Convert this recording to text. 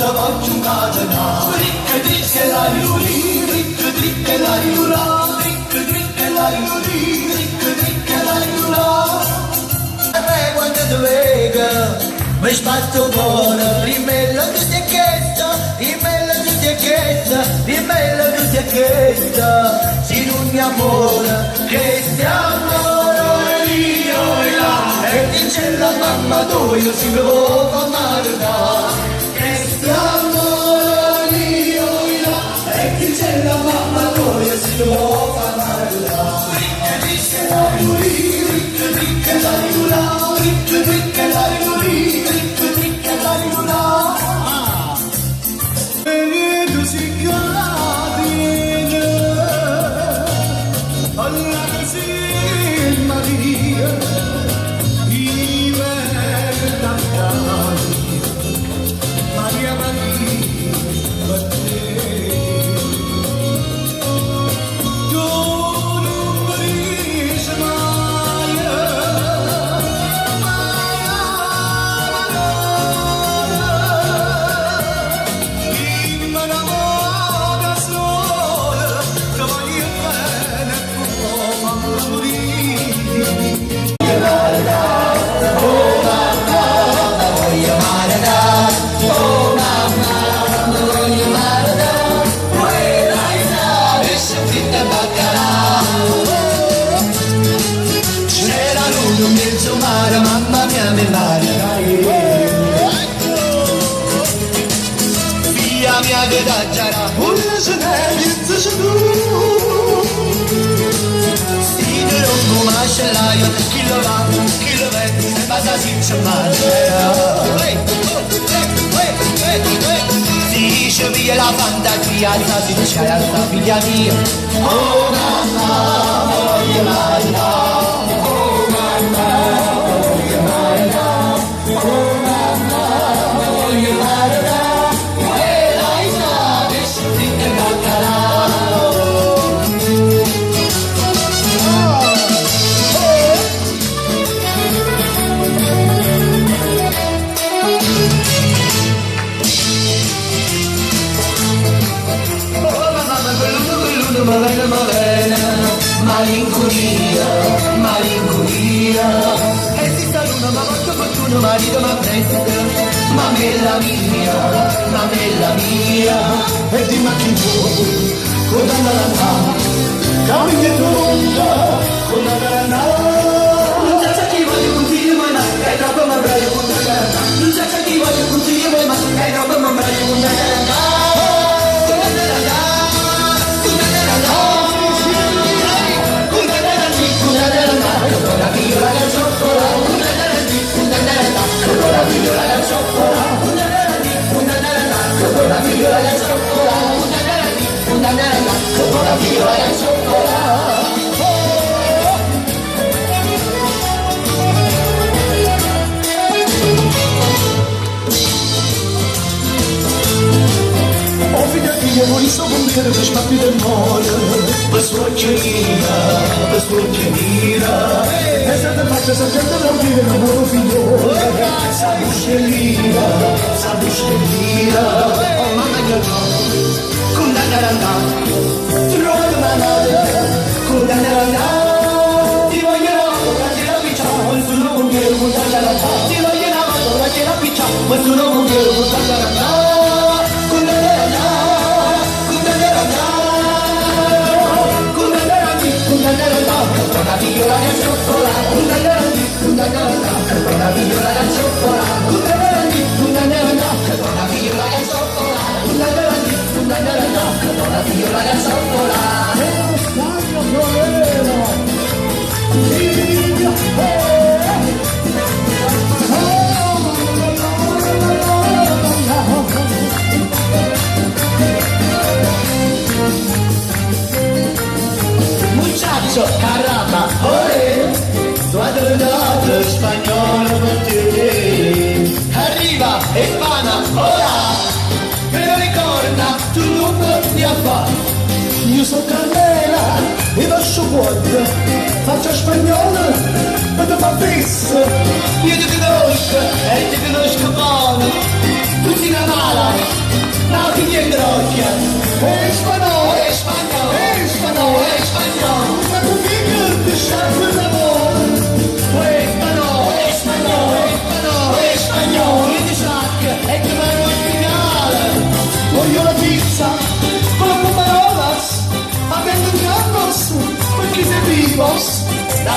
te voglio incatenare. Ricche, ricche, la iuri, ricche, ricche, la iura, ricche, ricche, la iuri, ricche, ricche, la iura. E quando ti vedo, mi sbatto il cuore, dimmelo tu sei chesta, dimmelo tu sei chesta, dimmelo tu sei chesta, se non mi amore, che stiamo io e là, e dice la mamma tua, io si mi vuoi far che stiamo io e là, e dice la mamma tua, io si mi vuoi far Ricche, la ricche, ricche, la ricche, ricche, la ricche, ricche, la E tu sei catena, alla casina Maria, libertà Maria Maria, per te. Tu non morisci mai, mai, Madonna. Innamorata sola, ti voglio bene come a morire. Voglio marità, oh mamma, mi voglio marità, quella pesce fritto e baccalà. C'è la luna in mezzo mare, mamma mia mi mare. Figlia mia che t'aggiarà, Un si te rompo mascellaio, chi lo va, chi lo vede, ma sa si c'è male. Si ci via la fantasia, sa si c'è la figlia mia. Oh mamma, voglio marità, oh mamma, voglio marità, oh mamma, voglio marità, e la isa, pesce fritto e baccalà. Oh mamma, quell'uno, quell'uno, ma bene, ma bene, malinconia, malinconia. E si sta luna, ma molto fortuna, marito, ma presto, ma bella mia, ma bella mia. E di ma chi vuoi, con la la la, cammini tonda, con la la la. Non c'è chi voglio consiglio mai, ma è troppo ma bravo con la la la. Non c'è chi voglio consiglio mai, ma è troppo ma bravo con la la la. Con la la la, con la la la. Con la la la, con la la la, con la viola del cioccolato. Con la la la, con la la la, con la viola del cioccolato. Con la la la, con la la la, con la viola del cioccolato. Con la la la, con la la la, con la viola del cioccolato. Oh figlia mia, volisse pompiere per spartire del mare. Per suocchia per suocchia mia. E se te faccio sergente tranquillo, non muoio figliolo. Sa buscellina, sa buscellina. Oh mamma mia, con la la la, trova la la, con la la la. Ti voglio la moto, che la piccia, nessuno con con la la la. Ti voglio la moto, che la piccia, nessuno con con la la la. Con la la la, con la la la. Con la la la, con la la la, con la viola del cioccolato. Con la la la, con la la la, con la viola del cioccolato. Con la la la, con la la la, con la viola del cioccolato. Con la la la, con la la la, con la viola del cioccolato. E lo stadio Fiorello. Figlia, Muchacho, caramba, olé, tornato spagnolo con te. Arriva, Espana, hola, pero le corna, tu non mi fa. Io sono Carmela e lascio vuoto, faccio spagnolo, ma ti fa fissa. Io ti conosco e ti conosco buono. Tu sei Femmina mala, na figlia 'e 'ndrocchia. Espagnol, Espagnol, espagnol, Espagnol, Ma comigo deixar por amor. Espagnol, Espagnol, Espagnol, Espagnol, in sacca e che vanno in finale. Voglio la pizza con la pomarolas, avendo gatos, perché se vivos. La